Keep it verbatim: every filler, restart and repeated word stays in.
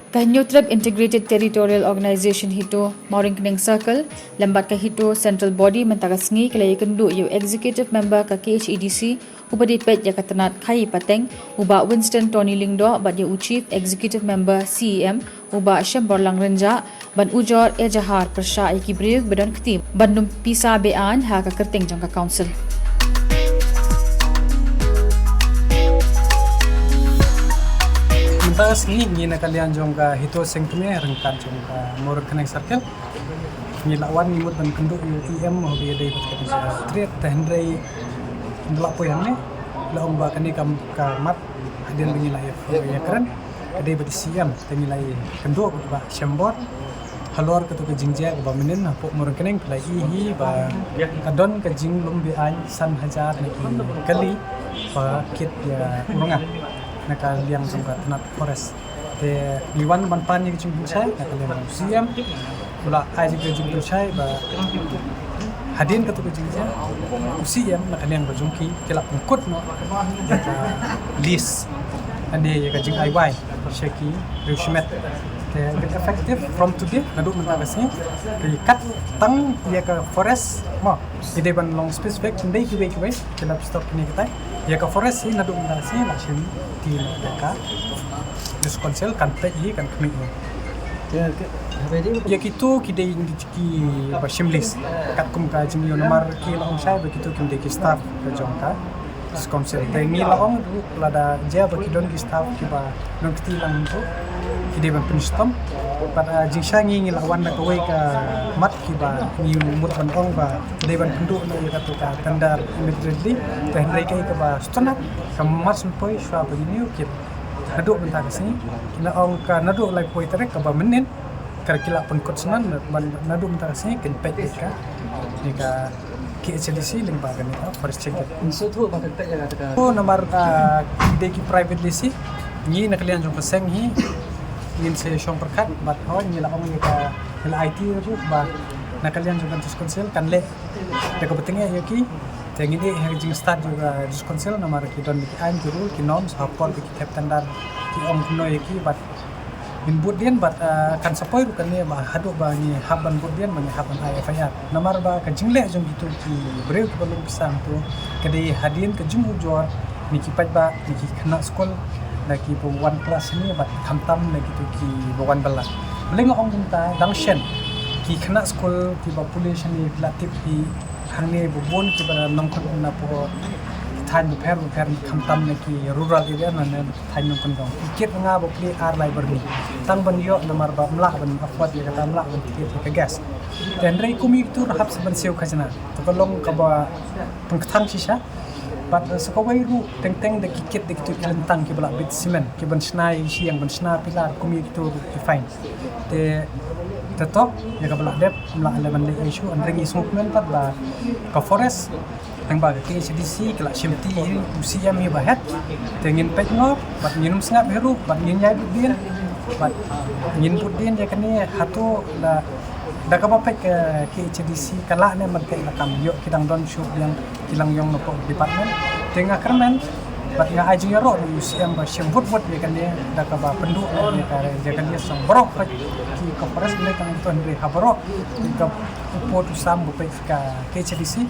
Ka Hynñiewtrep Integrated Territorial Organization HITO, Mawryngkneng Circle, lem bad ka HITO Central Body mynta ka sngi ki la ïakynduh ïa u Executive Member ka K H A D C, uba dei peit ïa ka tnat khaïi pateng, u Bah Winston Tony Lyngdoh, bad ïa u Chief Executive Member C E M, u Bah Shemborlang Rynjah, ban ujor ejahar pyrshah ïa ki briew ba don kti ban ym pisa be-aiñ ha ka kyrteng jong ka Council. Mynta ka sngi ngi na ka liang jong ka HITO Seng Kmie ryngkat jong ka Mawryngkneng Circle. Ngi la wan ngi mut ban kynduh ïa u E M uba ïadei bad ka District, te hynrei ngi la poi hangne, la ong ba kane ka, ka mat hadien ba ngi la ïa, ïa kren ka dei bad C E M, te ngi la ïakynduh bad u Bah Shembor halor katu ka jingjia kaba mynnin hapoh Mawryngkneng. Phi la i hi ba ka don ka jinglum be-aiñ san hajar na ki kali ba kit ïa u rnga na ka liang jong ka tnat forest. Te ngi wan ban pan ïa ka jingpynshai na ka liang jong u C E M. U la ai ïa ka jingpynshai ba hadien katu ka jingjia, u C E M na ka liang ba jong ki, ki la pynkut noh ïa ka lease, lane ïa ka jingai wai sha ki riew shimet. Te effective from today, naduh mynta ka sngi, ki kat tang ïa ka forest mo, ki dei ban long specific, ym dei kiwei kiwei, ki la stop kine kitai. Ïa ka forest hi naduh mynta ka sngi la shim ti na ka District Council, kan peit hi, kan khmih hi. Ïa kito ki dei kiba shim lease katkum ka jingïoh, namar ki la ong shai ba kito kim dei ki staff ka jong ka District Council. Te ngi la ong ruh lada jia ba ki don ki staff kiba don kti lang ruh, ki dei ban pynshitom. Bad, ah, jingshai ngi, ngi la wan da kawei ka mat kiba ngi mut ban ong ba dei ban pynduh noh ïa katu ka tender immediately. Te hynrei kaei kaba sngewtynnat, ka Mat Synpoi shuwa ba ïa une u kit, naduh mynta ka sngi, ki la ong ka naduh laiphew tarik kaba mynnin, ka ki la pynkut sngewbha, naduh mynta ka sngi kin peit ïa ka, ïa ka K H A D C lyngba kane ka forest check gate. Ngi sngewthuh ba kan peit ïa ka. Oh, namar, ah, ki dei ki private lessee, ngi na ka liang jong ka seng hi ngin sa shong pyrkhat, bad hooid ngi la ong ïa ka, ngi la aiti ruh ba na ka liang jong ka District Council kan leh da kaba tyngeh ïa ki. Te ngin ïeh ha ka jingstad jong ka District Council namar ki don ki aiñ, ki rule, ki norms ha por ba ki thep tender, ki ong kumno ïa ki, bad ngin bud dien, bad, ah, kan sa poi ruh kane ba haduh ba ngi hap ban bud dien, ba ngi hap ban ai F I R. Namar ba ka jingleh jong kito ki briew kiba lum pisa hangto ka dei hadien ka jingujor na ki paidbah, na ki khynnah skul, na kiba wan klas shane, bad khamtam na kito kiba wan bylla. Balei nga ong kumta, dang shen ki khynnah skul kiba pule shane, la tip hi hangne ba bun kiba nongkyndong na poh ki thaiñ bapher bapher, khamtam na ki rural area, na, na thaiñ nongkyndong. Ki kit rnga ba plie ar lai byrni tang ban ïoh, namar ba ym lah ban afford ïa kata, ym lah ban thied ïa ka gas. Te hynrei kum ïa kito ruh hap sa ban siew khajna. To ka long kaba pynkthang shisha. Bad, eh, sa kawei ruh teng teng da ki kit da kito ki lyntang kiba la bit cement, kiban shna ïa ki shiang, ban shna pillar, kum ïa kito ruh ki fine. Te, te to ïa kaba la dep, ym lah leh ban leh issue, hynrei ngi sngewkmen pat ba ka forest lyngba ka K H A D C ki la shimti hi, u C M hi ba het. Te ngin peit noh, bad ngin ym sngap hi ruh, bad ngin ïai bud dien, bad ngin bud dien ïa kane. Hato da, da kaba peit ka K H A D C ka lah ne ban peit, la kam ïoh ki dang don shuh biang ki langïong na poh department. Te nga kyrmen bad nga ai jingïaroh na u C M ba shim bud bud ïa kane, da kaba pynduh ïa ka, ïa kane song baroh peit ki ka forest ne ka ngin ton ri ha baroh ki ka u pud u sam ba peit ka K H A D C.